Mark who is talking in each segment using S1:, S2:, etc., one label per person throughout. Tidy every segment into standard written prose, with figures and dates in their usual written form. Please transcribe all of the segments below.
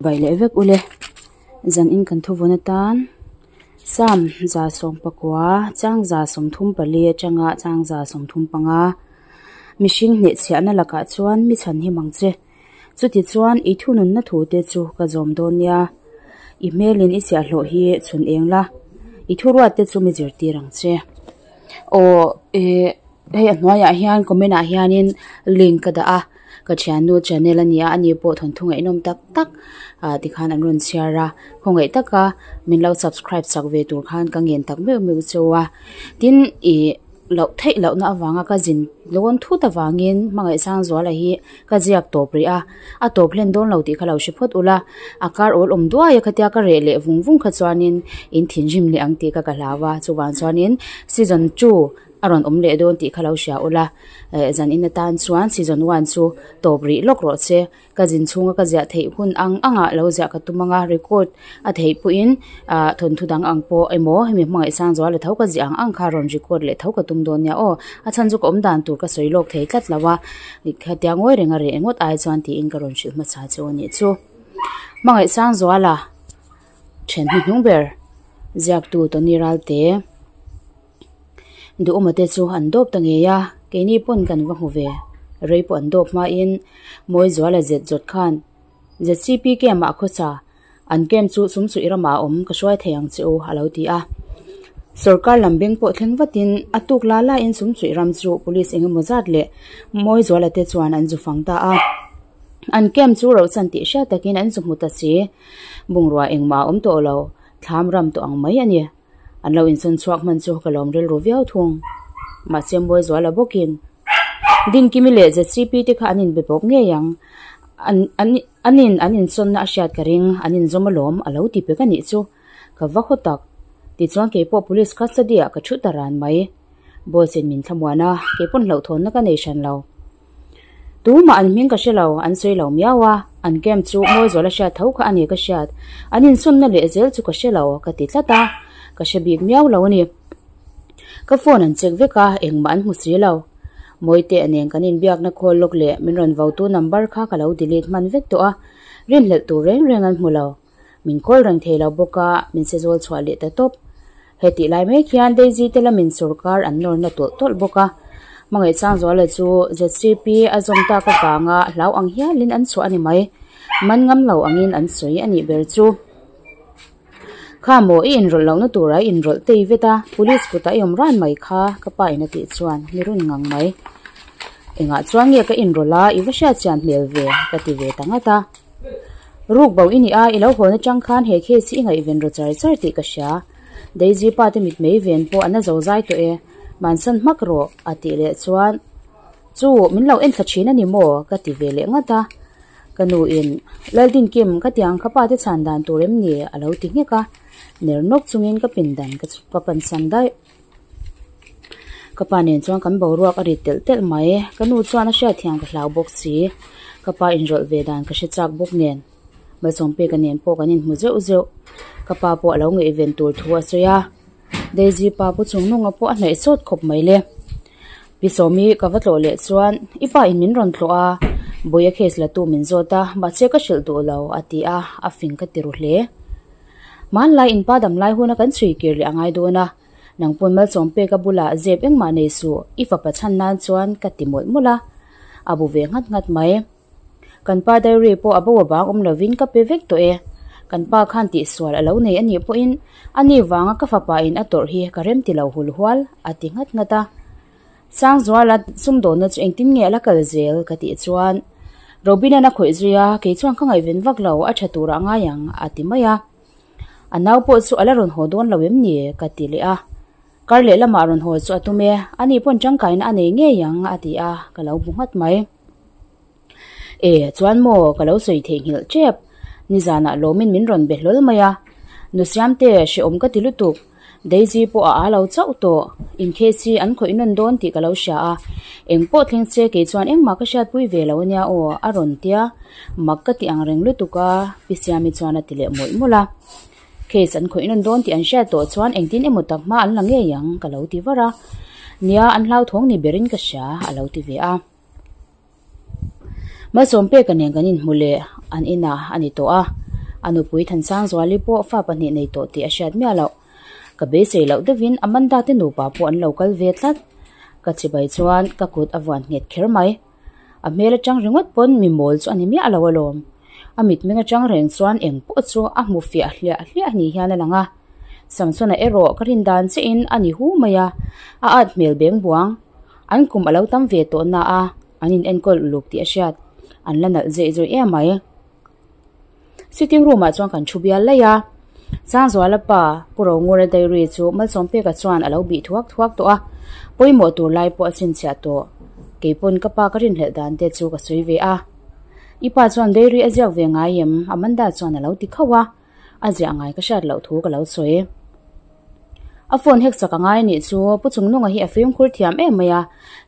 S1: Bai leh vek ule, zan in kan thuvawn atan Psalm 119 chang 34 atanga chang 35 mihring hnehchhiahna lakah chuan mi chhan him ang che. Chutichuan i thununna thute chu ka zawm dawn nia. I hmelin i chhiahhlawh hi chhun eng la, i thuruatte chu mi zirtir ang che. Aw eh hei a hnuaiah hian comment ah hianin link ka dah a. Ka thiannu channel a nia, ani pawh thawnthu ngaihnawm tak tak ah tikhan an rawn chhiar a, khawngaih taka min lo subscribe chak ve tur khan ka ngen tak meuh meuh chu a, tin ih loh theih lohna avanga ka zin lawn thut avangin Hmangaihsangzuala hi ka ziak tawp rih a, a tawp hlen dawn lo tih kha lo hre phawt ula, a kar awl awm duai a khatia ka reh leh vung vung kha chuanin in thinrim leh ang tih kha ka hlau a, chuvang chuanin season two a rawn awm leh dawn tih kha lo hria ula eh zan in atan chuan season one chu tawp rih lawk rawh se ka zin chhunga ka ziah theih hun ang angah lo ziah ka tum anga record a theih pawhin ah thawnthu dang ang pawh emaw hemi hmangaih sang zual a tho ka ziah ang ang kha rawn record leh tho ka tum dawn nia aw a chhan chu ka awm dan tur ka sawi lawk thei tlat lo a khatia ngawi reng a reh ngawt ai chuan tiin ka rawn hrilh hmasa chu a nih chu hmangaih sang zuala then hnuhnung ber ziaktu Tony Ralte. Duhawma te chu an dawp ta ngei a, keini pawn kan va hmu ve. Rei pawh an dawp hmain Mawizuala zet zawt khan ZCP camp ah khawsa an camp chu Sumsuih ramah a awm ka hruai thei ang che u a lo ti a. Sorkar lam beng pawh thleng vatin a tuk la lain Sumsuih ram chu police eng emaw zat leh Mawizuala te chuan an zu fang ta a. An camp chu rohchan tih hriat takin an zu hmu ta si. Bungrua engmah a awm tawh lo, thlam ram tawh ang mai a ni. An lo insawn chhuak hman chu ka lawm rilru viau thung. Mahse Mawizuala bawkin Dinkimi leh ZCP te kha an inbe bawk ngei ang. An an an in an insawnna a hriat ka ring, an inzawm alawm a lo ti pek a nih chu. Ka va khaw tak. Tichuan keipawh police custody ah ka thu ta ran mai. Boss in min thlamuan a, keipawn hlauhthawnna ka nei hran lo. Tumah an hming ka hre lo, an sawi lo miau a, an camp chu Mawizuala hriat tho kha a ni ka hriat, an insawnna leh zel chu ka hre lo ka ti tlat a, ka hre bik miau lo a ni. Ka phone an check vek a, engmah an hmu si lo. Mawite a nen kan inbiakna call lawk leh min rawn votu number kha ka lo delete hman vek tawh a, rinhlelh tur reng reng an hmu lo. Min call reng thei lo bawk a, min se zawl chhuah leh ta tawp. Hetih lai mek hian Daisy te lamin sorkar an nawr na tawlh tawlh bawk a. Hmangaihsangzuala chu ZCP a zawm tak avanga hlau ang hialin an chhuah a ni mai. Man ngam lo angin an sawi a nih ber chu. Kha maw i inrawlh lohna tura i inrawlh tei vet a, police kutah i awm ran mai kha ka pa in a tih chuan mi run ngang mai. Engah chuan nge ka inrawlh a, i va hriatchian hmel ve ka ti ve ta ngat a. Ruk bo i nih a, i lo hawn atang khan he case hi i ngaihven rawh char char tih ka hria. Daisy pa te mitmei ven pawh a na zo zai tawh e, mansan hmak rawh a tih leh chuan Chu, min lo en thla thin a ni maw? ka ti ve leh ngat a. Ka nu in, Laldinkim, ka tiang kha pa te chhan dan tur em ni? a lo ti nghek a. Ner nawk chungin ka pindan ka pansan daih. Ka pa nen chuan kan boruak a rit telh telh mai. Ka nu chuan a hriat thiam ka hlau bawk si. Ka pa inrawlh ve dan ka hre chak bawk nen. Malsawmpeka nen pawh kan inhmu zeuh zeuh. Ka pa pawh a lo ngaihven tur thu a sawi a. Daisy pa pu chung nunga pawh a hnaih sawt khawp mai le. Pi Sawmi ka va tlawh leh chuan i pa in min rawn tlawh a, Bawia case la tu min zawt a, mahse ka hrilh duh lo a ti a, a fing ka ti ru hle. Hmanlai in pa damlai huna kan chhui kir leh a ngai dawn a. Nang pawn malsawm pek a bulah zep engmah nei suh, i fapa chhan nan chuan ka ti mawlh mawlh a, a bu ve nghat nghat mai. Kan pa diary pawh a bo a bang awm lovin ka pe vek tawh e. Kan pa khan tihsual a lo nei a nih pawhin a ni vanga ka fapa in a tawrh hi ka rem ti lo hul hual, a ti nghat nghat a. Sangzuala sumdawnna chu engtin nge a la kal zel ka tih chuan Robin-a'n a khawih zui a, kei chuan ka ngaihven vak lo, a tha turah a ngai ang, a ti mai a. A nau pawh chu a la rawn haw dawn lo em ni? ka ti leh a. Kar leh lamah rawn haw chu a tum e, ani pawn tangkaina a nei ngei ang a ti a, ka lo bu nghat mai. E, chuan maw ka lo sawi theihnghilh tep, nizanah lawmin min rawn be hlawl mai a. Nusiamte, hrehawm ka ti lutuk. Daisy pawh a aa lo chauh tawh. In case hi an khawih nawn dawn tih ka lo hria a, eng pawh thleng se kei chuan engmah ka hriatpui ve lo ania aw a rawn tia, mak ka ti ang reng lutuk a, Pi Siami chuan a ti leh mawlh mawlh a. Case an khawih nawn dawn tih an hriat tawh chuan engtin emaw tak hma an la ngei ang ka lo ti var a. Nia, an hlauthawng ni berin ka hria a lo ti ve a. Malsawm peka nen kan inhmu leh an inah a ni tawh a. A nupui Thansangzuali pawh fa pahnih nei tawh tih a hriat miah loh. Ka beisei loh deuhin Amanda te nupa pawh an lo kal ve tlat. Ka chibai chuan ka kut a vuan nghet kher mai. A hmel atang ringawt pawn mi mawl chu a ni miah lo alawm. A mitmeng atang reng chuan eng pawh chu a hmu fiah hliah hliah ni hian a lang a. Samsona erawh ka rin dan chiahin a ni hu mai a, a at hmel beng buang. An kum a lo tam ve tawh na a, an in enkawl uluk tih a hriat. An la nalh zeih zawih em mai. Sitting room ah chuan kan thu bial laih a, Sangzuala pa Pu Rongura diary chu Malsawmpeka chuan a lo bih thuak thuak tawh a, pawimawh tur lai pawh a chhinchhiah tawh. Keipawn ka pa ka rinhlelh dan te chu ka sawi ve a. I pa chuan diary a ziak ve ngai em? Amanda chuan a lo ti khauh a, a ziah ngai ka hriat loh thu ka lo sawi. A phone hek sak a ngai anih chu Pu Chungnunga hi a fimkhur thiam em mai a,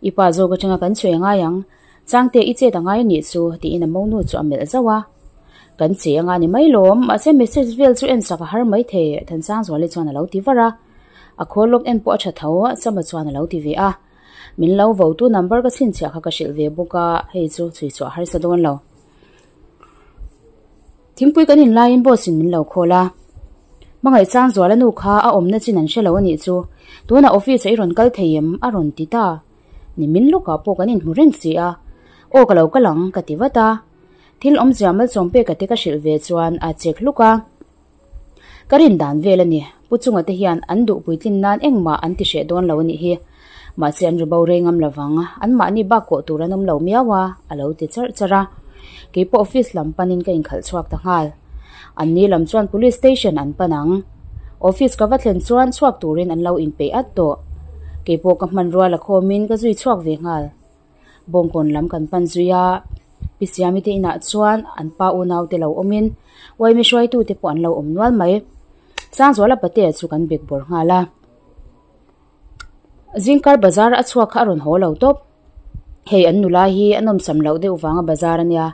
S1: i pa zawk atanga kan chhui a ngai ang. Changte i chet a ngai anih chu tiin a monu chu a melh zauh a. Kan che anga ni mai lawm, mahse message vel chu en sak a har mai thei Thansangzuali chuan a lo ti var a. A call log en pawh a tha tho, Sama chuan a lo ti ve a. Min lo votu number ka chhinchhiah kha ka hrilh ve bawk a, hei chu chhui chhuah harsa dawn lo. Thingpui kan in laiin boss in min lo call a. Hmangaih Sangzuala nu kha a awmna chin an hre lo anih chu, tunah office ah i rawn kal thei em? a rawn ti ta. Ni min lawkah pawh kan inhmu reng si a, aw ka lo kal ang ka ti vat a. Thil awmzia malsawm peka te ka hrilh ve chuan a chek hluk a. Ka rin dan vel a ni, Pu Chunga te hian an duh puitlin nan engmah an ti hreh dawn lo a nih hi. Mahse an ru bo rei ngam lovang, anmahni bak kawh tur an awm lo miau a, a lo ti charh charh a. Keipawh office lam panin ka inkhalh chhuak ta nghal. Anni lam chuan police station an pan ang. Office ka va thlen chuan chhuak turin an lo inpeih at tawh. Keipawh ka hmanrua la khawmin ka zui chhuak ve nghal. Bawngkawn lam kan pan zui a, Pi Siami te inah chuan an pa unau te lo awmin Uaimi hruaitu te pawh an lo awm nual mai. Sangzuala patea chu kan bek bawr nghal a. Zingkar bazar a chhuak kha a rawn haw lo tawp. Hei an nula hi a nawmsam loh deuh vanga bazar a nia.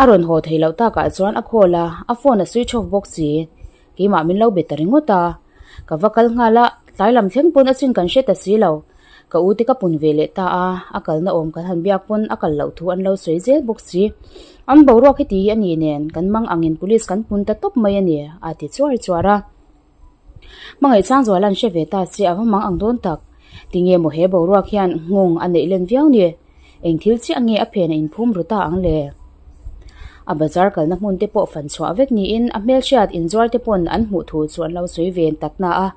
S1: A rawn haw thei loh takah chuan a call a, a phone a switch off bawk si. Keimah min lo be ta ringawt a. Ka va kal nghal a, tlai lam thleng pawn a chin kan hre ta si lo. Ka u te ka pun ve leh ta a, a kalna awm kan han biak pawn a kal loh thu an lo sawi zel bawk si. An boruak heti hi a ni nen, kan mang angin police kan pun ta tawp mai a ni, a ti chuar chuar a. Hmangaih Sangzuala an hre ve ta se a va mang ang dawn tak. Tinge maw he boruak hian nghawng a neih len viau ni? Eng thil chiah nge a phen a inphum ru ta ang le? A bazar kalna hmun te pawh fan chhuah vek niin a hmelhriat inzuar te pawn an hmuh thu chu an lo sawi ve tak na a.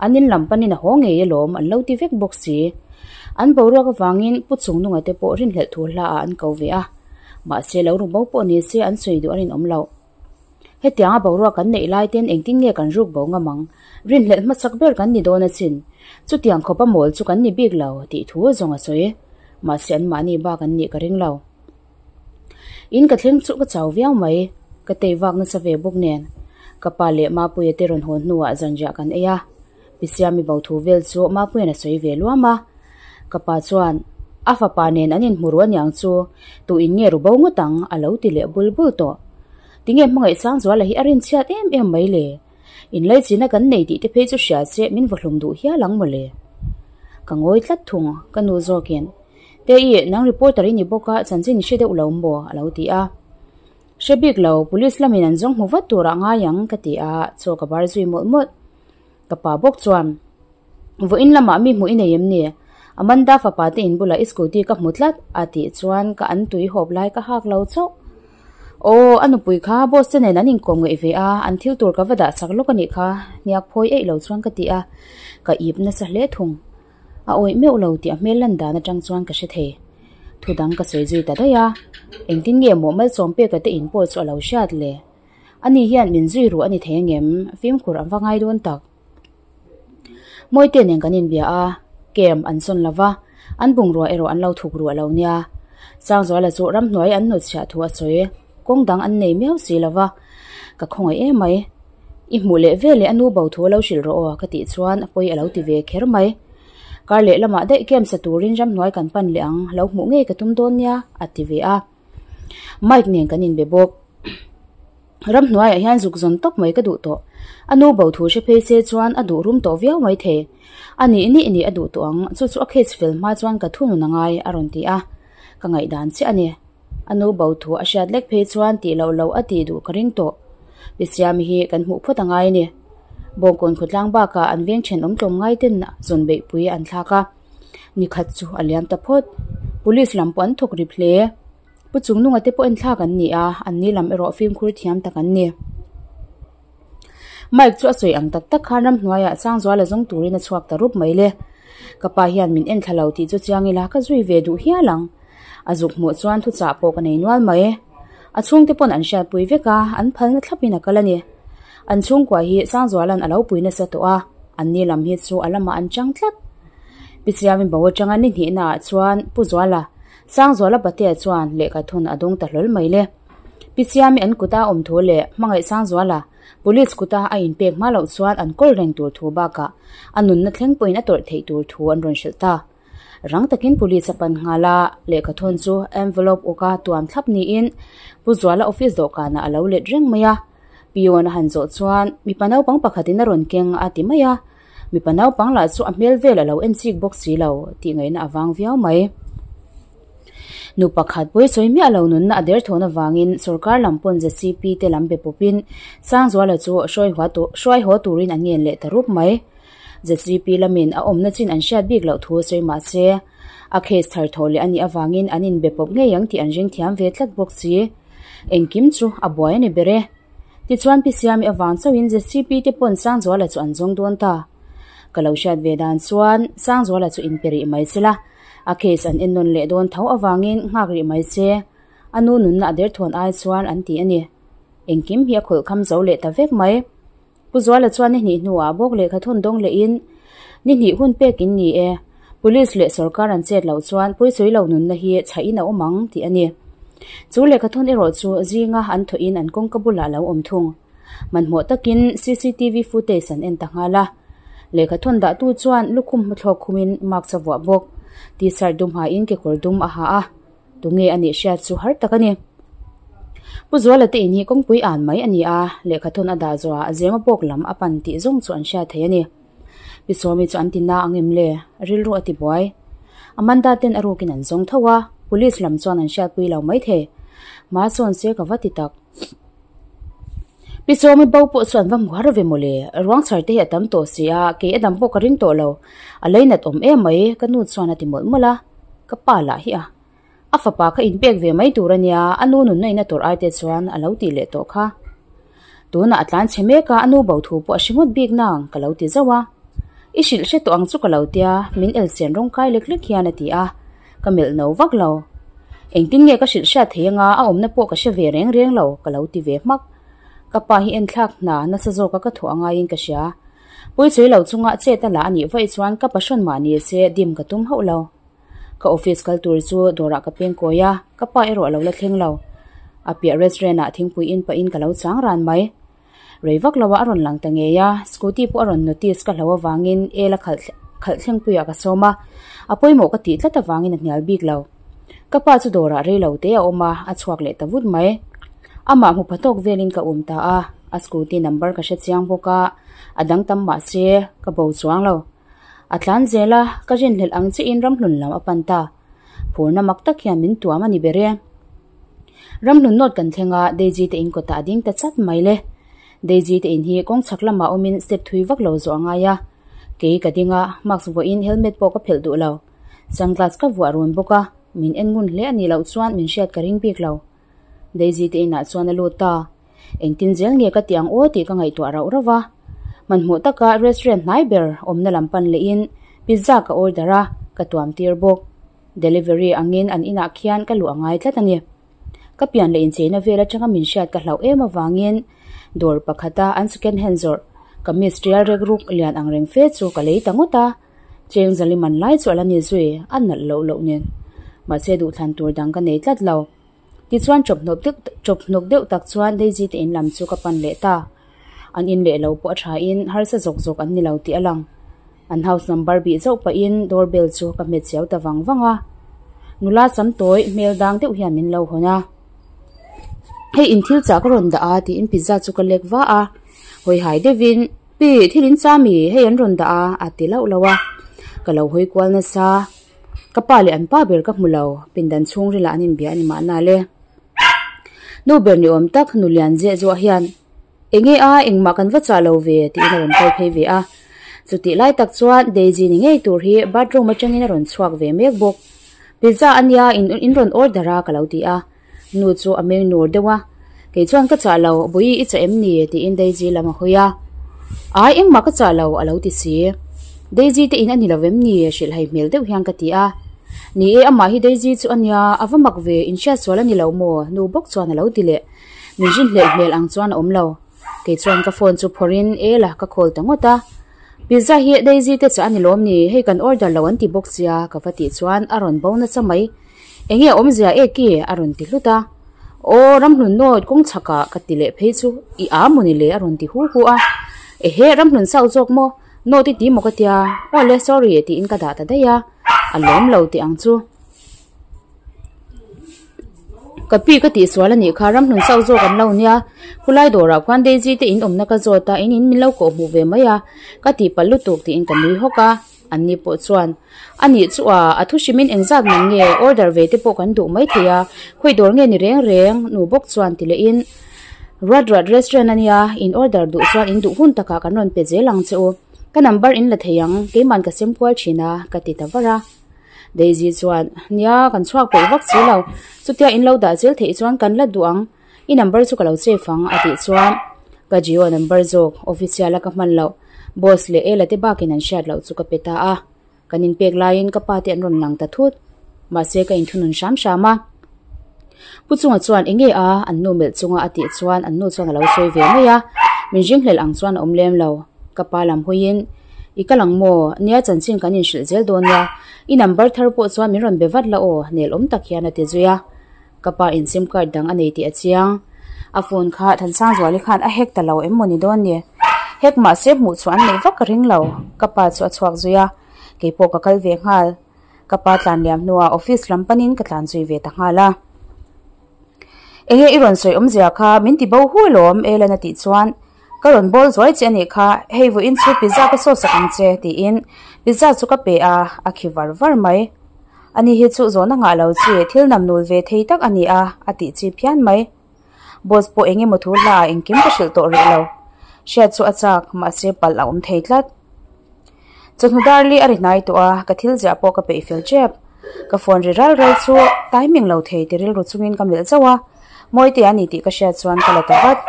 S1: An in lam panin a haw ngei alawm an lo ti vek bawk si. An boruak avangin Pu Chungnunga te pawh rinhlelh thu hla ah an ko ve a. Mahse lo ru bo pawh ni se an sawi duh a rinawm loh. Hetianga boruak kan neih lai ten engtin nge kan ruk bo ngam ang? Rinhlelh hmasak ber kan ni dawn asin. Chutiang khawpa mawl chu kan ni bik lo, tih thu zawng a sawi. Mahse anmahni bak an nih ka ring lo. In ka thleng chu ka chau viau mai. Ka tei vak nasa ve bawk nen. Ka pa leh Mapuia te rawn hawn hnuah zanriah kan ei a. Pi Siami bo thu vel chu Mapuia'n a sawi ve luam a. Ka pa chuan, A fapa nen an inhmu ru aniang chu, tu in nge ru bo ngawt ang? a lo ti leh bul bul tawh. Tinge hmangaih Sangzuala hi a rinchhiat em em mai le? Inlaichinna kan nei tih te phei chu hria se min vawhlum duh hial ang mawle. Ka ngawi tlat thung, ka nu zawkin, Te-i, nang reporter i ni bawk a, chanchin i hre deuh lo maw? a lo ti a. Hre bik lo, police lamin an zawng hmu vat turah ngai ang, ka ti a, chaw ka bar zui mawlh mawlh. Ka pa bawk chuan, Vawiin lamah mi hmuh i nei em ni? Amanda fapa te in bulah i scooty ka hmu tlat, a tih chuan ka an tui hawp lai ka hak lo chauh. Aw, a nupui kha boss te nen an inkawm ngaih ve a, an thil tur ka va dah chak lawk a nih kha, hniak phawi eih lo chuan ka ti a, ka ip nasa hle thung. A awih meuh lo tih a hmel lan dan atang chuan ka hre thei. Thu dang ka sawi zui ta daih a, engtin nge maw malsawm peka te in pawh chu a lo hriat le? Ani hian min zui ruh a ni thei angem? Fimkhur an va ngai dawn tak. Mawite nen kan inbia a, camp an sawn lo va, an bungrua erawh an lo thuk ruah lo nia. Sangzuala chu ramhnuai an hnutchhiah thu a sawi, kawng dang an nei miau si lo va, ka khawngaih em mai. I hmuh leh ve leh a nu bo thu a lo hrilh rawh aw ka tih chuan a pawi a lo ti ve kher mai. Kar leh lamah daih camp sa turin ramhnuai kan pan leh ang, lo hmuh ngei ka tum dawn nia a ti ve a. Mike nen kan inbe bawk. Ramhnuaiah hian zuk zawn tawp mai ka duh tawh. A nu bo thu hre phei se chuan a duh rum tawh viau mai thei. A nih nih nih a duh tawh ang, chu chu a case fel hma chuan ka thunun a ngai a rawn ti a. Ka ngaihdan chiah a ni. A nu bo thu a hriat lek phei chuan tih loh loh a tih duh ka ring tawh. Pi Siami hi kan hmuh phawt a ngai a ni. Bawngkawn khawtlang bakah an veng thenawm tlawmngai ten zawn beihpui an thlak a, ni khat chu a liam ta phawt. Police lam pawh an thawk rip hle. Pu Chungnunga te pawh enthlak an ni a, an ni lam erawh fimkhur thiam tak an ni. Mike chu a sawi ang tak tak khan ramhnuaiah Sangzuala zawng turin a chhuak ta rup mai le. Ka pa hian min enthla lo tih chu chiang ila ka zui ve duh hial ang. A zuk hmuh chuan thuchah pawh ka nei nual mai. A chhungte pawn an hriatpui vek a, an phalna thlapin a kal a ni. An chhungkua hi Sangzuala'n a lo pui nasa tawh a, an ni lam hi chu a lamah an chang tlat. Pi Siamin bo atanga ni hnihnaah chuan Pu Zuala, Sangzuala Patea chuan lehkha thun a dawng ta hlawl mai le. Pi Siami an kuta a awm thu leh Hmangaih Sangzuala, Police kuta a inpek hma loh chuan an kawl reng tur thu bakah a nunna thleng pawhin a tawrh theih tur thu an rawn hrilh ta. Rang takin police a pan nghal a, lehkha thawn chu envelope awka tuam thlap niin Pu Zuala office dawhkanah a lo let reng mai a. Peon a han zawh chuan mipa naupang pakhatin a rawn keng a ti mai a, mipa naupang lah chu a hmel vel a lo en chik bawk si lo tih ngaihna a vang viau mai. Nu pakhat pawi sawi miah lo nunna a derthawn avangin sorkar lam pawn ZCP te lam be pawpin Sangzuala chu hruai haw turin an ngen leh ta rup mai. ZCP lamin a awmna chin an hriat bik loh thu a sawi mah se, a case thar thawh leh a nih avangin an inbe pawp ngei ang tih an ring thiam ve tlat bawk si. Engkim chu a buai a ni ber e. Tichuan Pi Siami avang chauhin ZCP te pawn Sangzuala chu an zawng dawn ta. Ka lo hriat ve dan chuan Sangzuala chu inpe rih mai se la, a case an ennawn leh dawn tho avangin nghak rih mai se, a nu nunna a derthawn ai chuan an ti a ni. Engkim hi a khawlh kham zo leh ta vek mai. Pu Zuala chuan ni hnih hnuah bawk lehkha thawn dawng lehin, Ni hnih hun pek in ni e, Police leh sorkar an chet loh chuan pawisawi lo nunna hi chhaih in a awm ang tih a ni. Chu lehkha thawn erawh chu zinga an thawhin an kawngka bulah a lo awm thung. Hmanhmawh takin cctv footage an en ta nghal a. Lehkha thawn dahtu chuan lukhum hmathlawk khumin mask a vuah bawk. T-shirt dum hain kekawr dum a ha a. Tunge a nih hriat chu har tak a ni. Pu Zuala te in hi kawngpui an mai a ni a, lehkha thawn a dah zawhah a zema bawk lam a pan tih zawng chu an hriat thei a ni. Pi Sawmi chu an ti na ang em le? Rilru a ti buai. Amanda ten a rukin an zawng tho a, police lam chuan an hriatpui lo mai thei. Hma sawn se ka va ti tak. Pi Sawmi bo pawh chu an va hmu har ve mawle, ruang chhar te hi a tam tawh si a, kei a dam pawh ka ring tawh lo. A leinat awm em mai, ka nu chuan a ti mawlh mawlh a, ka pa lah hi a. A fapa kha inpek ve mai tur a nia, a nu nunna in a tawrh ai te chuan a lo tih leh tawh kha. Tunah a tlan chhe mek a, a nu bo thu pawh a hre ngawt bik nang, ka lo ti zauh a. I hrilh hre tawh ang chu ka lo tia, min elsian rawng kai lek lek hian a ti a, ka melh no vak lo. Engtin nge ka hrilh hriat thei anga a awmna pawh ka hre ve reng reng lo, ka lo ti ve hmak. Ka pa hi enthlak hna nasa zawka ka thawh a ngaiin ka hria. Puichei lo chunga chet a la a nih vaih chuan ka pahrawn mah ni se dim ka tum hauh lo. Ka office kal tur chu dawrah ka peng kawi a, ka pa erawh a lo la thleng lo. A piah restaurant ah thingpui in pahin ka lo chang ran mai. Rei vak lo ah a rawn lang ta ngei a, scooty pawh a rawn notice ka hlo avangin el a khalh khalh thlengpuiah ka sawm a, a pawimawh ka tih tlat avangin a hnial bik lo. Ka pa chu dawrah rei lo te a awm a, a chhuak leh ta vut mai. Amah hmu pha tawk velin ka um ta a, a scooty number ka hre chiang bawk a, a dang tam mah se ka bo chuang lo. A tlan zel a, ka rinhlelh ang chiahin ramhlun lam a pan ta. Phurna mak tak hian min tuam a ni ber e. Ramhlun nawt kan thleng a, Daisy te in kawtah a ding ta chat mai le. Daisy te in hi kawng chhak lamah awmin step thui vak lo zawh a ngai a. Kei ka ding a, mask vuahin helmet pawh ka phelh duh lo. Sunglass ka vuah run bawk a, min en ngun hle a nih loh chuan min hriat ka ring bik lo. Daisy te inah chuan a lut ta. Engtin zel nge ka ti ang aw tih ka ngaihtuah rauh rauh va. Hmanhmawh taka restaurant hnai ber awmna lam pan lehin pizza ka order a, ka tuam tir bawk. Delivery angin an inah khian ka luh a ngai tlat a ni. Ka pian leh incheina vel atanga min hriat ka hlauh em avangin dawr pakhata an second hand zawrh kamis tial rek ruk lian ang reng fe chu ka lei ta ngawt a. Cheng zali man lai chu a la ni zui, a nalh loh loh nen. Mahse duhthlan tur dang ka nei tlat lo. Tichuan chawphnawk deuh chawphnawk deuh tak chuan Daisy te in lam chu ka pan leh ta. An in leh lo pawh a tha in harsa zawk zawk an ni lo tih a lang. An house number bih zauh pahin door bell chu ka hmet chiau ta vang vang a. Nula sam tawi hmel dang deuh hian min lo hawn a. Hei in thil chah ka rawn dah a tiin pizza chu ka lek va a. Hawi hai deuhin Pi thil in cha mi hei an rawn dah a a ti lauh lauh a. Ka lo hawi kual nasa. Ka pa leh an pa ber ka hmu lo, pindan chhungril ah an inbia a ni mahna le. Nu ber ni awm tak nu lian zeh zuah hian Enge a, engmah kan va chah lo ve tiin a rawn kal phei ve a. Chutih lai tak chuan Daisy ni ngei tur hi bathroom atangin a rawn chhuak ve mek bawk. Pizza a nia in in rawn order a ka lo ti a. Nu chu a meng nur deuh a. Kei chuan ka chah lo, Bawihi i chah em ni? tiin Daisy lam a hawi a. Ai engmah ka chah lo a lo ti si. Daisy te in a ni lo em ni? hrilhhai hmel deuh hian ka ti a. Ni e, amah hi Daisy chu a nia, a va mak ve, inhriat sual a ni lo maw? Nu bawk chuan a lo ti leh. Min rinhlelh hmel ang chuan a awm lo. Kei chuan ka phone chu phawrhin Ela ka call ta ngawt a. Pizza hi Daisy te chah a ni lawm ni, hei kan order lo an ti bawk sia ka va tih chuan a rawn bo nasa mai. Enge a awmzia eki? a rawn ti hlut a. Aw Ramhlun North kawng chhakah ka ti leh phei chu i a maw ni le a rawn ti hu hu a. Ehe Ramhlun South zawk maw? North i ti maw ka tia? Aw le sorry tiin ka dah ta daih a, a lawm lo tih ang chu. Ka pi ka tih sual a nih kha ramhlun chauh zawk an lo nia khulai dawrah khuan Daisy te in awmna ka zawt a in in min lo kawh hmuh ve mai a ka tih palh lutuk tiin ka nui hawk a an ni pawh chuan a nih chu a a thu hrimin engzat man nge order ve te pawh kan duh mai thei a khawi dawr nge ni reng reng nu bawk chuan ti leh in Ruat Ruat restaurant a nia in order duh chuan in duh hun takah kan rawn pe zel ang che u ka number in la thei ang keiman ka sem kual thin a ka ti ta var a. Daisy chuan, Nia, kan chhuak peih vak si lo. Chutia in lo dah zel theih chuan kan la duh ang. I number chu ka lo save ang, a tih chuan ka Jio number zawk official a ka hman loh. Boss leh Ella te bakin an hriat loh chu ka pe ta a. Kan inpek laiin ka pa te an rawn lang ta thut. Mahse ka inthunun hram hram a. Pu chunga chuan enge a an nu melh chunga a tih chuan an nu chuan a lo sawi ve mai a, min ringhlelh ang chuan a awm lem lo. Ka pa lam hawiin, I kal ang maw? Nia chanchin kan inhrilh zel dawn nia, i number thar pawh chuan min rawn be vat la aw, nel awm tak hian a ti zui a. Ka pa in sim card dang a nei tih a chiang. A phone kha Thansangzuali khan a hack ta lo em maw ni dawn ni? Hack mahse hmuh chhuah an neih vak ka ring lo. Ka pa chu a chhuak zui a, keipawh ka kal ve nghal. Ka pa tlan liam hnuah office lam panin ka tlan zui ve ta nghal a. Enge i rawn sawi awmzia kha min ti bo hu alawm Ellen a tih chuan ka rawn bawl zuai che anih kha hei vawiin chu pizza ka saw sak ang che tiin pizza chu ka pe a, a khi var var mai. Ani hi chu zawhna ngah lo chi thil nam nul ve thei tak a ni a, a tih chi phian mai. Boss pawh eng emaw thu hla ah engkim ka hrilh tawh rih lo. Hriat chu a chak, mahse palh a awm thei tlat. Chawhnu dar li a ri hnai tawh a, ka thil ziah pawh ka peih fel tep. Ka phone ri ral ral chu timing lo thei ti rilru chungin ka melh zauh a, Mawite a ni tih ka hriat chuan ka la ta vat.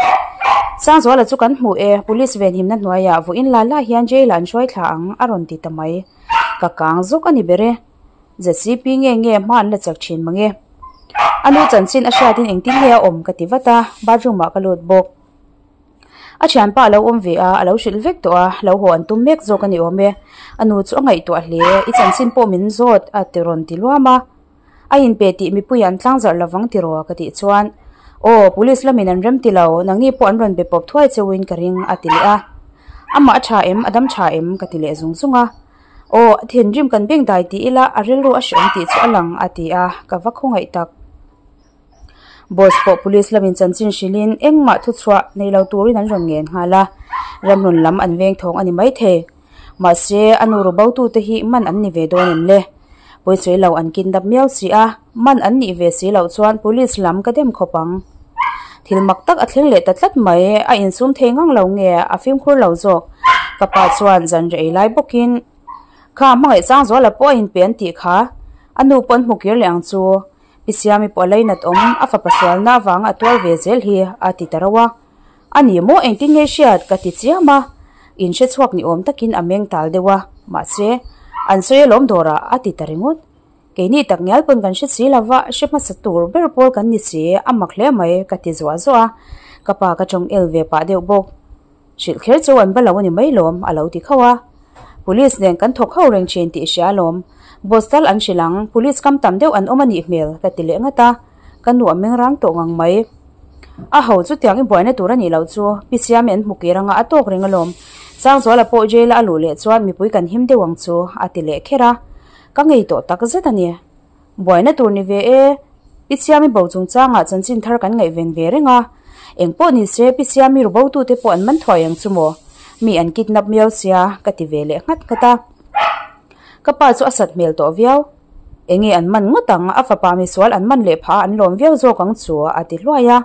S1: Sangzuala chu kan hmuh e, police venhimna hnuaiah vawiin la la hian jail ah an hruai thla ang a rawn ti ta mai. Ka kang zuk a ni ber e. ZCP nge nge hma an la chak thin mange. A nu chanchin a hriatin engtin nge a awm ka ti vat a, bathroom ah ka lut bawk. A thianpa a lo awm ve a, a lo hrilh vek tawh a, lo haw an tum mek zawk a ni awm e. A nu chu a ngaihtuah hle, i chanchin pawh min zawt a ti rawn ti luam a. A inpe tih mipui an tlang zarh lovang tiraw ka tih chuan, Aw, police lamin an rem ti lo, nangni pawh an rawn be pawp thuai cheuhin ka ring a ti leh a. Amah a tha em, a dam tha em ka ti leh zung zung a. Aw, a thinrim kan beng dai ti ila a rilru a hreawm tih chu a lang a ti a, ka va khawngaih tak. Boss pawh police lamin chanchin hrilhin engmah thuchhuah nei lo turin an rawn ngen nghal a, ramhlun lam an veng thawng a ni maithei. Mahse, a nu ru botute hi man an ni ve dawn em le? Pawisawi lo an kidnap miau si a, man an nih ve si loh chuan police lam ka dem khawp ang. Thil mak tak a thleng leh ta tlat mai, a insum thei ngang lo nge a fimkhur lo zawk? Ka pa chuan zan rei lai bawkin, Kha hmangaih Sangzuala pawh a inpe an tih kha, a nu pawh an hmu kir leh ang chu. Pi Siami pawh a lainat awm, a fapa sualna avanga a tuar ve zel hi a ti ta rauh a. A ni maw engtin nge hriat ka ti chiam a, in hre chhuak ni awm takin a meng tal deuh a, mahse, an sawi alawm dawrah a ti ta ringawt. Keini tak ngial pawn kan hre si lova, hre hmasa tur ber pawl kan ni si, a mak hle mai ka ti zuah zuah a, ka pa ka tawng el ve pah deuh bawk. Hrilh kher chu an va lo a ni mai lawm, a lo ti khauh a. Police nen kan thawk ho reng thin tih hria alawm. Boss tal an hrilh ang, police kam tam deuh an awm a nih hmel, ka ti leh ngat a. Ka nu a meng rang tawh ngang mai. A ho chutiang i buaina tur a nih loh chu, Pi Siami an hmu kir anga a tawk reng alawm. Sangzuala pawh jail-a a luh leh chuan mipui kan him deuh ang chu, a ti leh kher a. Ka ngei tawh tak zet a ni. Buaina tur ni ve e. Pi Siami bo chungchangah chanchin thar kan ngaihven ve reng a. Eng pawh ni se Pi Siami ru botute pawh an man thuai ang chu maw? Mi an kidnap miau sia ka ti ve leh nghat nghat a. Ka pa chu a sat hmel tawh viau. Enge an man ngawt ang, a fapa misual an man leh phah a an lawm viau zawk ang chu a ti hluai a.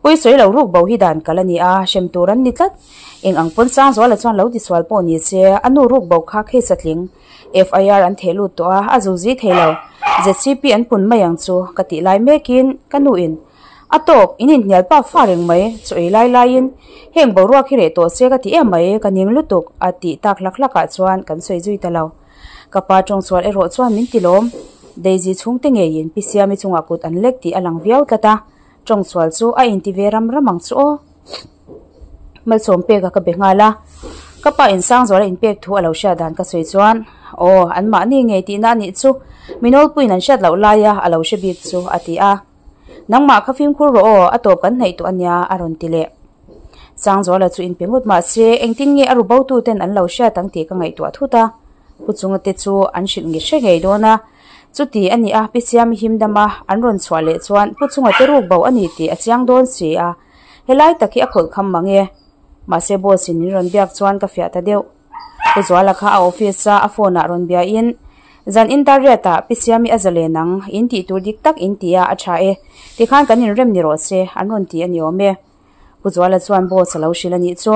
S1: Pawisawi lo ruk bo hi dan kal a ni a, hrem tur an ni tlat. Eng ang pawn Sangzuala chuan lo tisual pawh ni se, a nu ruk bo kha case a tling. FIR an theh lut tawh a, a zuzi thei lo. ZCP an pun mai ang chu ka tih lai mekin ka nu in a tawk in inhnial pa fa reng mai chu ei lai laiin heng boruak hi reh tawh se ka ti em mai ka ning lutuk a tih tak hlak hlak ah chuan kan sawi zui ta lo. Ka pa tawngsual erawh chuan min ti lawm. Daisy chhungte ngeiin Pi Siami chungah kut an lek tih a lang viau tlat a, tawngsual chu a inti ve ram ram ang chu aw. Malsawm pek a ka be nghal a, ka pa in Sangzuala inpek thu a lo hriat dan ka sawi chuan aw an mahni ngei tihna a nih chu mi nawlpuiin an hriat loh laia a lo hre bik chu a ti a, nangmah kha fimkhur rawh aw a tawp kan hnaih tawh a nia a rawn ti leh. Sangzuala chu inpe ngawt mahse engtin nge a ru bo tu ten an lo hriat ang tih ka ngaihtuah thut a, Pu Chunga te chu an hrilh nge hre ngei dawn a, chuti a nih a Pi Siami him dama an rawn chhuah leh chuan Pu Chunga te ruk bo a ni tih a chiang dawn si a. Helai tak hi a khawlh kham mang e. Mahse boss in min rawn biak chuan ka fiah ta deuh. Pu Zuala kha a office a a phone ah rawn bia in, Zan in dar riat ah Pi Siami a zalen ang, in tih tur dik tak in ti a, a tha e. Tikhan kan inrem ni rawh se, an rawn ti a ni awm e. Pu Zuala chuan boss a lo hrilh a nih chu.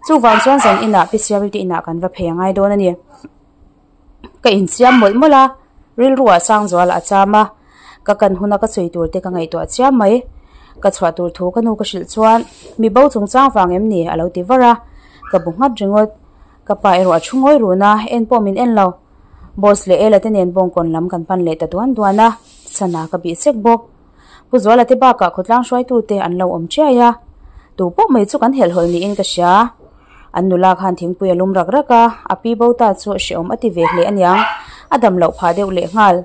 S1: Chuvang chuan zan inah Pi Siami te inah kan va phei a ngai dawn a ni. Ka insiam mawlh mawlh a, rilru ah Sangzuala a cham a, ka kan huna ka sawi tur te ka ngaihtuah chiam mai. Ka chhuah tur thu ka nu ka hrilh chuan mi bo chungchang vang em ni a lo ti var a, ka bu nghat ringawt. Ka pa erawh a thu ngawi run a, en pawh min en lo. Boss leh Ela te nen bawngkawn lam kan pan leh ta duan duan a, sana ka bih sek bawk. Pu Zuala te bakah khawtlang hruaitu te an lo awm chiai a, tu pawh mai chu kan helhhawlh niin ka hria. An nula khan thingpui a lum rak rak a, a pi bo ta chu hrehawm a ti ve hle aniang, a dam loh phah deuh leh nghal.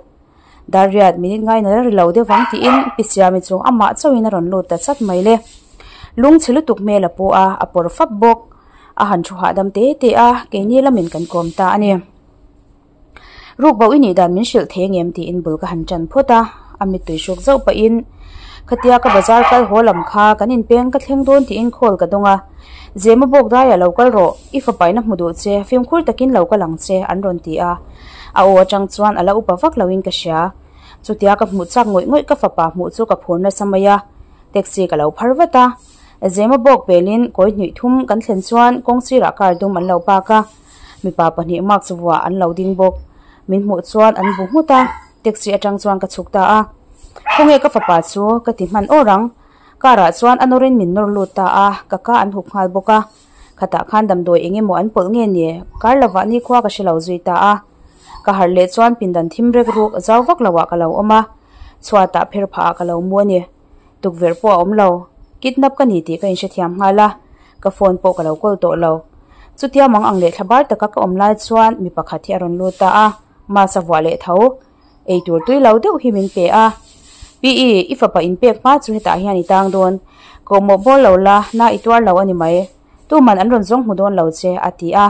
S1: Darriat minute ngaina la ri lo deuh vang tiin Pi Siami chu amah chauhin a rawn lut ta chat mai le. Lungchhe lutuk hmel a pu a, a pawr fap bawk. A han thu hahdam te te a, keini lamin kan kawm ta a ni. Ruk bo i nih dan min hrilh thei ngem tiin bul ka han tan phawt a, a mittui hruk zauh pahin khatia ka bazar kal haw lam kha kan inpeng ka thleng dawn tiin call ka dawng a, Zema bawk daiah lo kal rawh, i fapaina hmu duh che, fimkhur takin lo kal ang che an rawn ti a, a aw atang chuan a la upa vak loin ka hria. Chutia ka hmuh chak ngawih ngawih ka fapa hmuh chu ka phur nasa mai a, taxi ka lo phar vat a, Zema bawk pelin kawi hnuih thum kan thlen chuan kawng sirah car dum an lo park a. Mipa pahnih mask vuah an lo ding bawk. Min hmuh chuan an bu nghut a, taxi atang chuan ka chhuk ta a. Khawnge ka fapa chu ka ti hman awr ang. Car ah chuan a nawrin min nawr lut ta a, ka ka an hup nghal bawk a. Khatah khan damdawi eng emaw an pawlh nge ni, kar lovah nikhua ka hre lo zui ta a. Ka harh leh chuan pindan thim rek ruk zau vak lo ah ka lo awm a, chhuatah pher phah ah ka lo mu a ni. Tukverh pawh a awm lo. Kidnap ka ni tih ka inhrethiam nghal a, ka phone pawh ka lo kawl tawh lo. Chutia mang ang leh thla bar taka ka awm lai chuan mi pakhat hi a rawn lut ta a, mask a vuah leh tho. Eitur tui lo deuh hi min pe a. Pi i, i fapa inpek hma chu hetah hian i tang dawn. Kawhmawh bawl lo la, na i tuar lo a ni mai. Tuman an rawn zawng hmu dawn lo che, a ti a.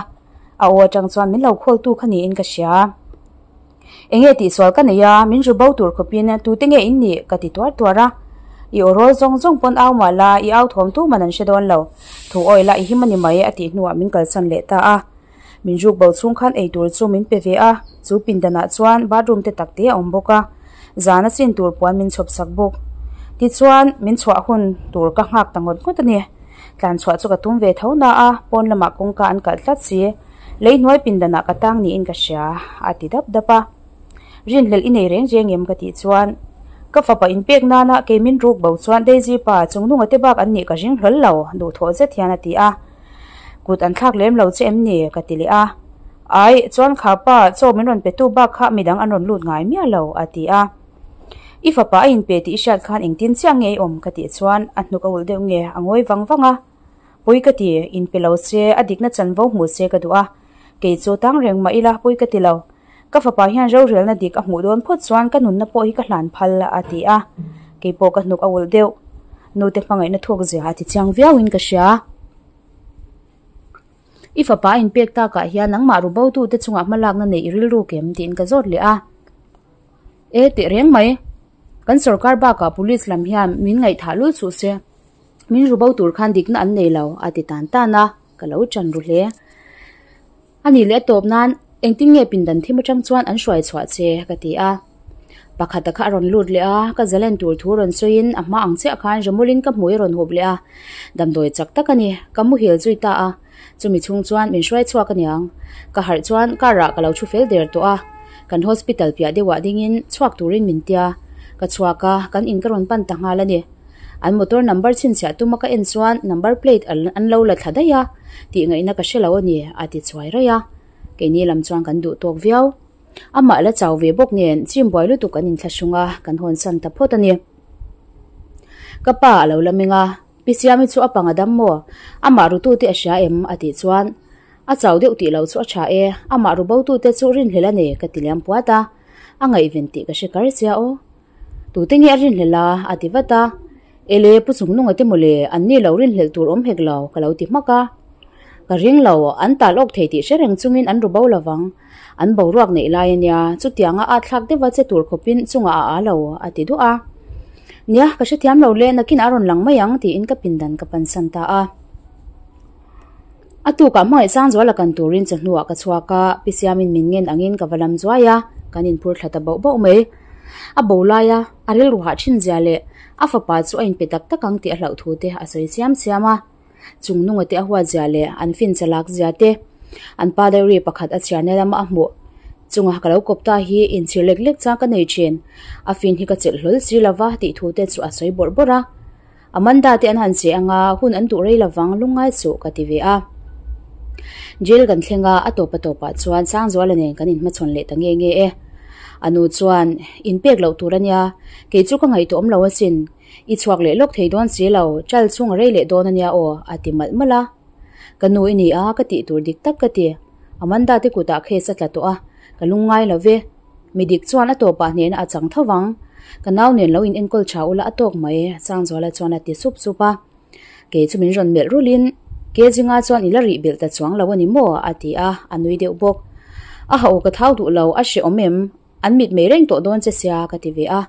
S1: A aw atang chuan min lo khawltu kha niin ka hria. Enge tihsual ka nei a, min ru bo tur khawpin tute nge in nih? ka ti tuar tuar a. I aw rawl zawng zawng pawn au mah la, i au thawm tu man an hre dawn lo. Thu awi la i him a ni mai a tih hnuah min kalsan leh ta a. Min ruk bo chhung khan ei tur chu min pe ve a, chu pindanah chuan bathroom te tak te a awm bawk a. Zan a chin tur puan min chhawp sak bawk. Tichuan, min chhuah hun tur ka nghak ta ngawt ngawt a ni. Tlan chhuah chu ka tum ve tho na a, pawn lamah kawngka an kalh tlat si. Lei hnuai pindanah ka tang niin ka hria, a ti dap dap a. Rinhlelh i nei reng reng em ka tih chuan, ka fapa inpek nana kei min ruk bo chuan Daisy pa chungnunga te bak an nih ka ring hlawl lo, duhthawh zet hian a ti a. Kut an thlak lem lo che em ni? ka ti leh a. Ai, chuan kha pa, chaw min rawn petu bak kha midang an rawn lut ngai miah lo, a ti a. I fapa a inpe tih i hriat khan engtin chiah nge i awm? ka tih chuan a hnuk a ulh deuh nge, a ngawi vang vang a. Pui ka ti, inpe lo se, a dikna chanvo hmu se ka duh a. Kei chu tang reng mah ila pui ka ti lo. Ka fapa hian rorelna dik a hmuh dawn phawt chuan ka nunna pawh hi ka hlan phal a ti a. Kei pawh ka hnuk a ulh deuh. Nute hmangaihna thuk zia a ti chiang viauin ka hria. I fapa a inpek takah hian nangmah ru botute chungah hmalakna neih i rilru kem tiin ka zawt leh a. E teh reng mai. Kan sorkar bakah police lam hian min ngaihthah lul suh se. Min ru bo tur khan dikna an nei lo, a ti tan tan a, ka lo ṭan ru hle. A nih leh a tawp nan, engtin nge pindan thim aṭang chuan an hruai chhuah che? ka ti a. Pakhata kha a rawn lut leh a, ka zalen tur thu rawn sawiin a hma ang chiah khan Jamulin ka hmui a rawn hup leh a, damdawi chak tak a ni, ka muhil zui ta a, chumi chhung chuan min hruai chhuak aniang. Ka harh chuan car ah ka lo thu fel der tawh a, kan hospital piah deuhah dingin chhuak turin min tia, ka chhuak a, kan in ka rawn pan ta nghal a ni. An motor number chhinchhiah tuma ka en chuan number plate an lo la thla daih a, tih ngaihna ka hre lo a ni, a ti chuai raih a, keini lam chuan kan duh tawk viau. Amah la chau ve bawk nen chim buai lutuk an inthlahrung a, kan hawn san ta phawt a ni. Ka pa a lo la meng a, Pi Siami chu a pang a dam maw? Amah rutute a hria em? a tih chuan, A chau deuh tih loh chu a tha e, amah ru botute chu rinhlelh a nei ka ti liam puat a, a ngaihven tih ka hre kar sia aw. Tute nge a rinhlelh a? a ti vat a. Ele, Pu Chungnunga te mawle, an ni lo rinhlelh tur awm hek lo, ka lo ti hmak a. Ka ring lo, an tal awk thei tih hre reng chungin an ru bo lovang. An boruak neih lai a nia, chutianga a thlak deuha che tur khawpin chungah a aa lo, a ti duah a. Nia, ka hrethiam lo le, nakin a rawn lang mai ang, tiin ka pindan ka pansan ta a. A tukah hmangaih Sangzuala kan turin chawhnuah ka chhuak a, Pi Siamin min ngen angin ka va lam zuai a, kan inphur thla ta bauh bauh mai. A bo laia a rilru hah thin zia leh a fapa chu a inpe tak tak ang tih a hlauh thu te a sawi chiam chiam a. Chung nunga te a huat zia leh an fin chalak zia te, an pa diary pakhat a chhiarna lama a hmuh chunga ka lo kawp ta hi inchhir lek lek chang ka nei thin, a fin hi ka chelh hlawl si lova tih thu te chu a sawi bawrh bawrh a. Amanda te an han che anga hun an duh rei lovang lungngai suh ka ti ve a. Jail kan thleng a, a tawp a tawpah chuan Sangzuala nen kan inhmachhawn leh ta nge nge e. A nu chuan, In pek loh tur a nia, kei chu ka ngaihtuah awm lo asin. I chhuak leh lawk thei dawn si lo, chal chhung a rei leh dawn a nia aw, a ti malh malh a. Ka nu i ni a, ka tih tur dik tak ka ti. Amanda te kutah case a tla tawh a, ka lungngai lo ve. Mi dik chuan a tawpah hnehna a chang tho vang. Ka nau nen lo in enkawl tha ula a tawk mai, Sangzuala chuan a ti sup sup a. Kei chu min rawn melh rulhin, Ke zinga chuan i la rih belh ta chuang lo a ni maw? a ti a, a nui deuh bawk. A ha aw ka thau duh lo, a hrehawm em? An mit mei reng tawh dawn che sia, ka ti ve a.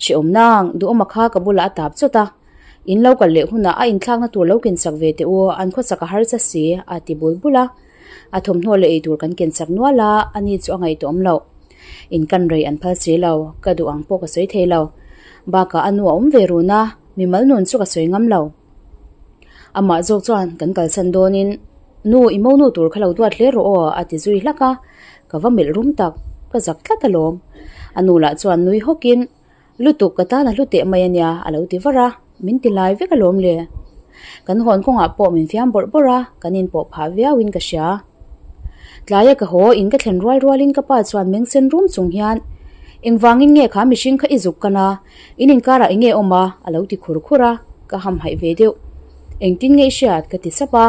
S1: Hrehawm nang, duhawma kha ka bulah a tap chawt a. In lo kal leh hunah a inthlakna tur lo kensak ve teh u, an khawsak a harsa si, a ti bul bul a. A thawmhnaw leh eitur kan kensak nual a, ani chu a ngaihtuah awm loh. In kan rei an phal si lo, ka duh ang pawh ka sawi thei lo. Bakah a nu a awm ve run a, mimal nun chu ka sawi ngam lo. Amah zawk chuan kan kalsan dawnin, Nu, i monu tur kha lo duat hle rawh aw, a ti zui hlak a. Ka va melh rum tak, ka zak tlat alawm. A nu lah chuan nui hawkin, Lutuk ka tan a hlu teh mai a nia, a lo ti var a, min ti lai vek alawm le. Kan hawn kawngah pawh min fiam bawrh bawrh a, kan inpawh phah viauin ka hria. Tlaia ka haw in ka thlen rual rualin ka pa chuan meng sen rum chung hian, Engvangin nge kha mihring kha i zuk kan a, in inkarah enge awm a? a lo ti khur khur a, ka hamhaih ve deuh. Engtin nge i hriat? ka ti sap a.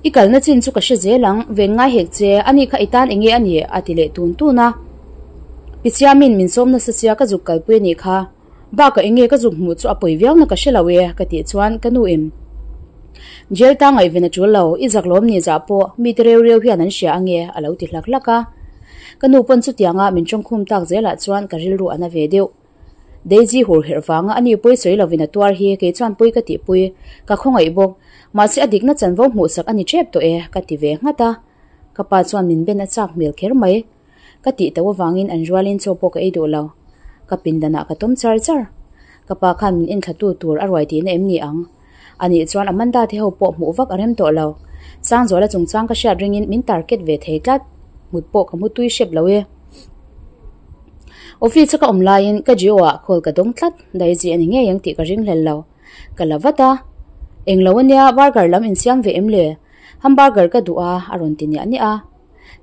S1: I kalna chin chu ka hre zel ang, ven ngai hek che, ani kha i tan enge a nih? a ti leh tun tun a. Pi Siamin min sawm nasa sia ka zuk kalpui a nih kha. Bakah enge ka zuk hmuh chu a pawi viau na ka hre lo e, ka tih chuan ka nu in Jail ta ngaihven a tul lo, i zak lawm ni zah pawh mite reu reu hian an hria ange a lo ti hlak hlak a. Ka nu pawn chutianga min tawngkhum tak zelah chuan ka rilru a na ve deuh. Daisy hur herh vanga ani pawi sawi lovin a tuar hi kei chuan pawi ka tihpui, ka khawngaih bawk. Mahse a dikna chanvo hmuhsak a ni tep tawh e, ka ti ve nghat a. Ka pa chuan min ben a chak hmel kher mai. Ka tih tauh avangin an rualin chaw pawh ka ei duh lo. Ka pindanah ka tawm char char. Ka pa khan min enthlatu tur a ruai tihna em ni ang? Anih chuan Amanda te ho pawh hmuh vak a rem tawh lo. Sangzuala chungchang ka hriat ringin min target ve thei tlat. Mut pawh ka mu tui hrep lo e. Office a ka awm laiin ka Jio ah call ka dawng tlat. Daisy a ni ngei ang tih ka ring hlel lo. Ka la vat a. Englo ania burger lam insiam ve em le? Hamburger ka duh a, a rawn ti niah niah a.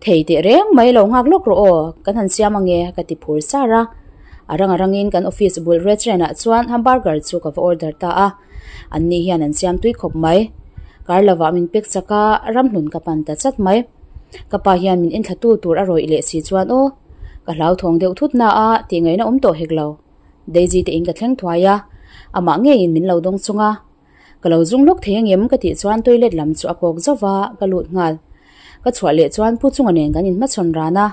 S1: Thei teh reng mai lo nghak lawk rawh aw, kan han siam ange ka ti phur sar a. A rang a rangin kan office bul restaurant ah chuan hamburger chu ka va order ta a. An ni hian an siam tui khawp mai. Kar lovah min pek chak a, ramhlun ka pan ta chat mai. Ka pa hian min enthla tu tur a rawih leh si chuan aw, ka hlauthawng deuh thut na a tih ngaihna awm tawh hek lo. Daisy te in ka thleng thuai a, amah ngeiin min lo dawng chung a. Ka lo zung lawk thei angem ka tih chuan toilet lam chu a kawk zauh va, ka lut nghal. Ka chhuah leh chuan Pu Chunga nen kan inhmachhawn ran a,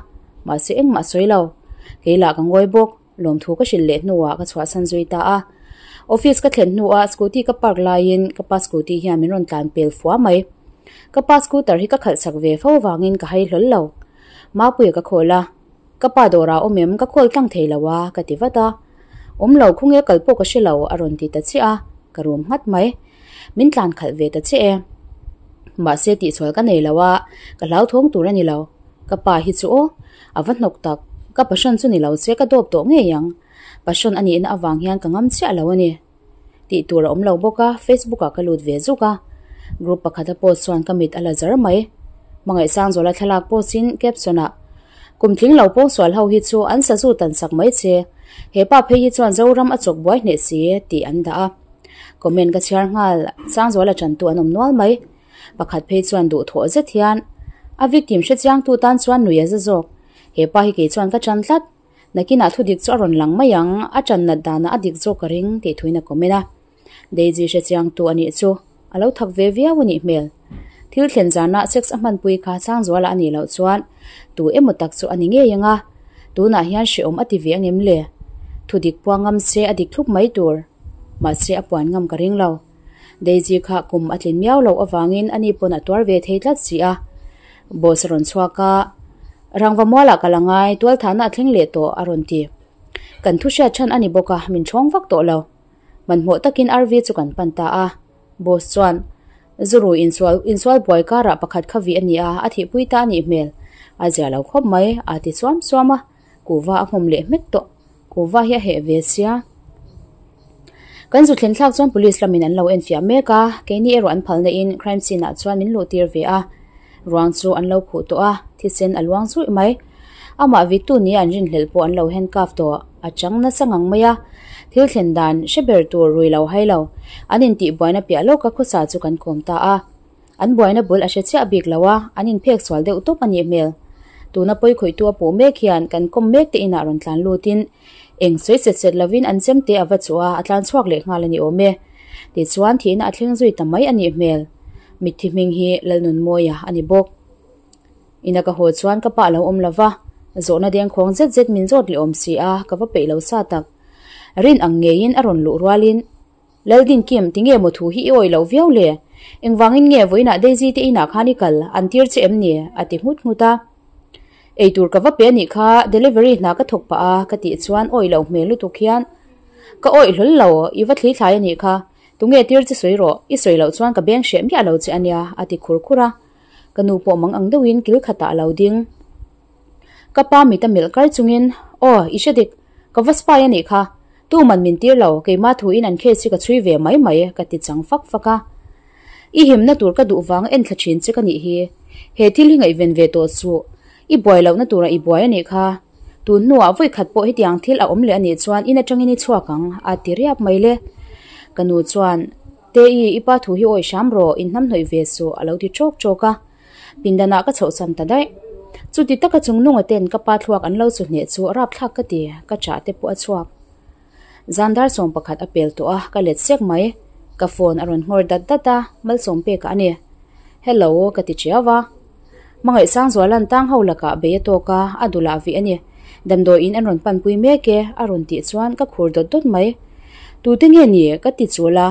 S1: mahse engmah sawi lo. Kei lah ka ngawi bawk, lawmthu ka hrilh leh hnuah ka chhuahsan zui ta a. Office ka thlen hnuah scooty ka park laiin ka pa scooty hian min rawn tlan pel fua mai. Ka pa scooter hi ka khalh chak ve fo vangin ka hai hlawl lo. Mapuia ka khawl a. Ka pa dawrah awm em? Ka call tlang thei lo a, ka ti vat a. Awm lo, khawnge kal pawh ka hre lo, a rawn ti ta chiah a, ka rum nghat mai. Min tlan khalh ve ta chiah e. Mahse tihsual ka nei lo a, ka hlauthawng tur a ni lo. Ka pa hi chu aw, a va hnawk tak. Ka passion chu ni lo se ka dawp tawh ngei ang. Passion a nihna avang hian ka ngam chiah lo a ni. Tih tur a awm lo bawk a, Facebook ah ka lut ve zuk a. Group pakhata post chuan ka mit a la zar mai. Hmangaihsangzuala thlalak post in caption ah, Kum tling lo pawngsual ho hi chu an sazu tan sak mai che. He pa phei hi chuan Zoram a chawk buai hneh si tih an dah a. Comment ka chhiar nghal, Sangzuala tantu an awm nual mai. Pakhat phei chuan duhthawh zet hian a victim hrechiangtu tan chuan nui a za zawk. He pa hi kei chuan ka tan tlat. Nakinah thudik chu a rawn lang mai ang, a tan nat danah a dik zawk ka ring tih thuin a comment a. Daisy hrechiangtu a nih chu a lo thak ve viau a nih hmel. Thil thlen zana sex a hmanpui kha Sangzuala a nih loh chuan tu emaw tak chu a ni ngei ang a, tunah hian hrehawm a ti ve ang em le? Thudik puang ngam se a dik thlup mai tur. Mahse a puan ngam ka ring lo. Daisy kha kum a tlin miau loh avangin ani pawn a tuar ve thei tlat si a. Boss a rawn chhuak a, Rangva mualah ka la ngai, tualthahna a thleng leh tawh a rawn ti. Kan thu hriat chhan a ni bawk a, min ṭhawng vak tawh lo. Hmanhmawh takin RV chu kan pan ta a. Boss chuan, Zuru insual insual buai karah pakhat kha vih a ni a, a thihpui ta a nih hmel. A zia lo khawp mai, a ti suam suam a. Kuhva a hmawm leh hmet tawh. Kuhva hi a heh ve sia. Kan zu thlen thlak chuan police lamin an lo enfiah mek a, keini erawh an phalna in crime scene ah chuan min luh tir ve a. Ruang chu an lo khuh tawh a, thisen a luang zuih mai. Amah vittu nia an rinhlelh pawh an lo handcuff tawh, a chang nasa ngang mai a. Thil thlen dan hre ber tur rui lo hai lo. An intih buaina piah lawka khawsa chu kan kawm ta a. An buaina bul a hre chiah bik lo a, an inphek sual deuh tawp a nih hmel. Tuna pawi khawihtu a puh mek hian kan kawm mek te inah rawn tlan lutin eng sawi set set lovin an chem te a va chuh a, a tlan chhuak leh nghal a ni awm e. Tichuan thihna a thleng zui ta mai a nih hmel. Mitthi hming hi Lalnunmawia a ni bawk. Ina ka haw chuan ka pa a lo awm lo va, zawhna dengkhawng zet zet min zawt leh awm si a, ka va peih lo sa tak. Rin ang ngeiin a rawn luh rualin. Laldin Kim, tinge maw thu hi i awih loh viau le? Engvangin nge vawiinah Daisy te inah khan i kal, an tir che em ni? a ti nghut nghut a. Eitur ka va pe anih kha, delivery hna ka thawk pah a, ka tih chuan awih loh hmel lutuk hian, Ka awih hlawl lo, i va thli thlai anih kha, tunge tir che sawi rawh, i sawi loh chuan ka beng hreh miah lo che ania, a ti khur khur a. Ka nu pawh mang ang deuhin kil khatah a lo ding. Ka pa mit a melh kar chungin, Aw, i hre dik, ka va spy anih kha, Tu man min tir lo, keimah thuin an case hi ka chhui ve mai mai, ka ti chang fak fak a. I himna tur ka duh vang en thla thin che ka nih hi. He thil hi ngaihven ve tawh suh. I buai lohna turah i buai a nih kha. Tun hnuah vawi khat pawh hetiang thil a awm leh a nih chuan in atangin i chhuak ang, a ti riap mai le. Ka nu chuan, Te-i, i pa thu hi awih hram rawh, in hnamhnawih ve suh, a lo ti ṭawk ṭawk a. Pindanah ka chhohsan ta daih. Chuti taka chung nunga ten ka pa thluak an lo chu hneh chu rapthlak ka ti, ka chah te pawh a chhuak. Zan dar sawm pakhat a pel tawh a, ka let sek mai. Ka phone a rawn nghawr dat dat a, malsawm pekah a ni. Hello ka ti chiau a. Hmangaih Sangzuala'n tang ho lakah bei a tawk a, a dulah vih a ni. Damdawiin an rawn panpui mek e, a rawn tih chuan ka khur dawt dawt mai. Tute nge ni? ka ti chul a.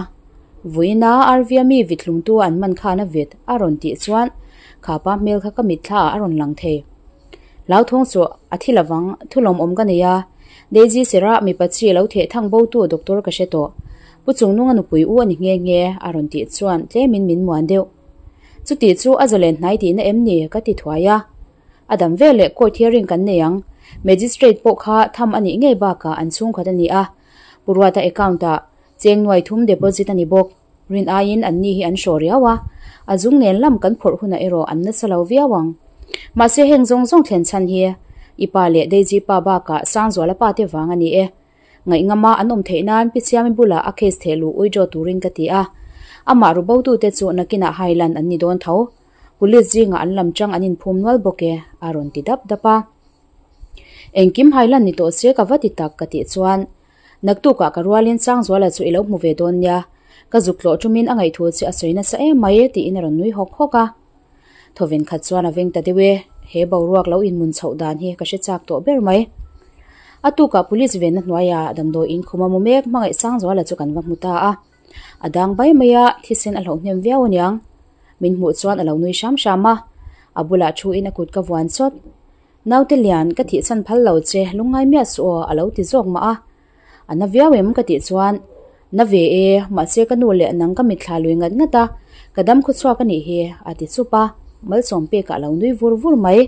S1: Vuina RV-a mi vit hlumtu an man khan a vit a rawn tih chuan khapa hmel kha ka mitthla ah a rawn lang thei. Hlauthawng chu a thi lovang, thu lawmawm ka nei a, Daisy Serah mipa chi lo theh thang botu doctor ka hre tawh. Pu Chungnunga nupui u a ni nghe nghe a rawn tih chuan tlemin min muan deuh. Chuti chu a zalen hnai tihna em ni ka ti thuai a. A dam veleh court hearing kan nei ang. Magistrate pawh kha tham a nih ngei bakah an chhungkhat a ni a. Pu Ruata account ah Cheng nuai thum deposit a ni bawk. Rin aiin an ni hi an hraw riau a, a zung nen lam kan phawrh hunah erawh an nasa lo viau ang. Mahse heng zawng zawng thlen chhan hi i pa leh Daisy pa bakah Sangzuala pa te vang a ni e. Ngaihngama an awm theih nan Pi Siami bulah a case theh luh withdraw turin ka ti a. Amah ru botute chu nakinah hailan an ni dawn tho. Police zingah an lam chang an inphum nual bawk e, a rawn ti dap dap a. Engkim hailan ni tawh se ka va ti tak ka tih chuan Naktukah ka rualin Sangzuala chu i lo hmu ve dawn nia, ka zuk tlawh tumin a ngaih thu che a sawi nasa em mai tiin a rawn nui hawk hawk a. Thawven khat chuan a veng ta deuh e, he boruak lo inmun chhoh dan hi ka hre chak tawh ber mai. A tukah police venna hnuaia damdawi in khum a mu mek hmangaih Sangzuala chu kan va hmu ta a. A dang bai mai a, thisen a hlauh hnem viau aniang. Min hmuh chuan a lo nui hram hram a, a bulah thu in a kut ka vuan chawt. Naute lian, ka thihchhan phal lo che, lungngai miah suh aw, a lo ti zawk mah a. A na viau em ka tih chuan, Na ve e, mahse ka nu leh nang ka mitthla lui ngat ngat a, ka dam khawchhuak a nih hi, a ti chup a, malsawm pekah a lo nui vur vur mai.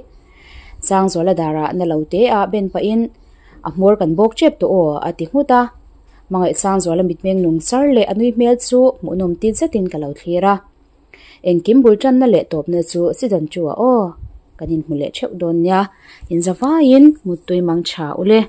S1: Sangzuala darah na lo te a ben pahin, A hmawr kan bawk tep tawh aw, a ti nghut a. Hmangaih Sangzuala mitmeng nung char leh a nui hmel chu hmuhnawm tit zetin ka lo thlir a. Engkim bul tanna leh tawpna chu Sidan chu a aw, kan inhmu leh theuh dawn nia, inzavaiin muttui mang tha ule.